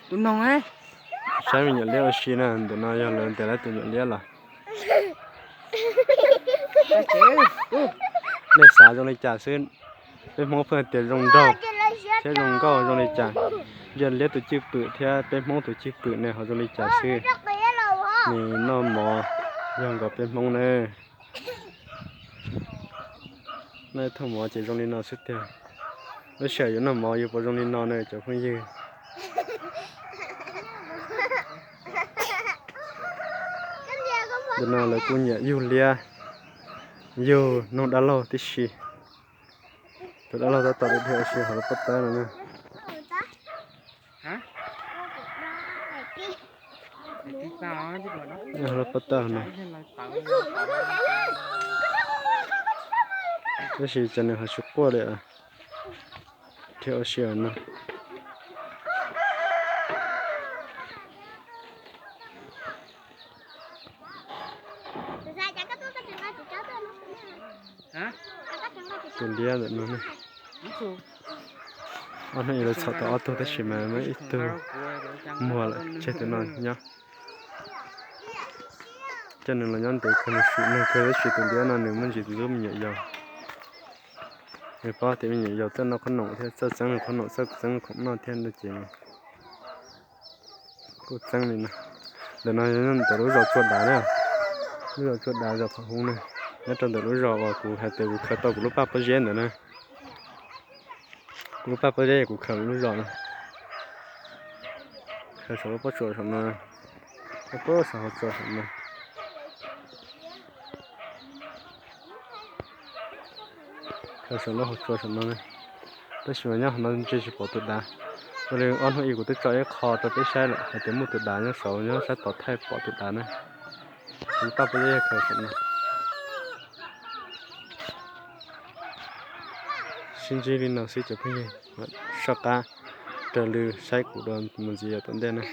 Tus noog, saib me nyuam liab ua si na, ntawm no yog lawv ntes lawv tus nyuam liab los. Nej xav zoo li cas xwb? Peb Hmoob pheej tias zoo nraug thiab zoo nkauj zoo li cas? Yog liab tus cwj pwm thiab peb Hmoob tus cwj pwm ne ho zoo li cas xwb? Nws noj mov yog nkaus peb Hmoob na. Noj thooj mov ces zoo li no xwb tiag. Lub sij hawm yuav noj mov yuav puas zoo li no na cov phooj ywg? Ntawm no lawv kuj nyiam yug liab, yug noog dab laug tib si. Tus dab laug tab tom dhia ua si hauv lub pob tawb no na. Hauv lub pob tawb no. Tab sis cas nws ho tsis quaj li, dhia ua si no. Tus liab ntawm no ne. Ob hnub ib lawv txhom tau ob tug tab sis mas muaj ib tug muag lawm tseg tus no nyob. Coj nws los nyob ntev kawg nws swm neeg kawg tab sis tus liab no nws muaj ntsis tus ntxub me nyuam yaus. Nws paub tias me nyuam yaus txawj noj qhob noom thiab txawj txeeb nws qhob noom txawj txeeb khoom noj thiab no ces kuj txeeb li no. Ntawm no yog ntawm lub zos Tsua Dav na, lub zos Tsua Dav zos Pham Hub na. Nyob rau ntawm lub zos uas kuv hais tias kuv khaws tau kuv lub paj pob zeb ntawd na. Kuv lub paj pob zeb kuv khaws lub zos no, khaws saum lub pob tsuas saum no, pob saum hauv tsua saum no. Khaws saum lub hauv tsua saum no ne. Tab sis mas nyob hauv no ntshe tsis pom tus dav. Ua li ob hnub ib kuv twb tso ib qho rau peb saib lawm hais tias muaj tus dav nyob saud nyob sab tom thaij pom tus dav na. Kuv lub paj pob zeb khaws saum no. Sib ntsib li no xwb cov phooj ywg, soj qab raws li saib kuv dua mus ntxiv yav tom ntej na.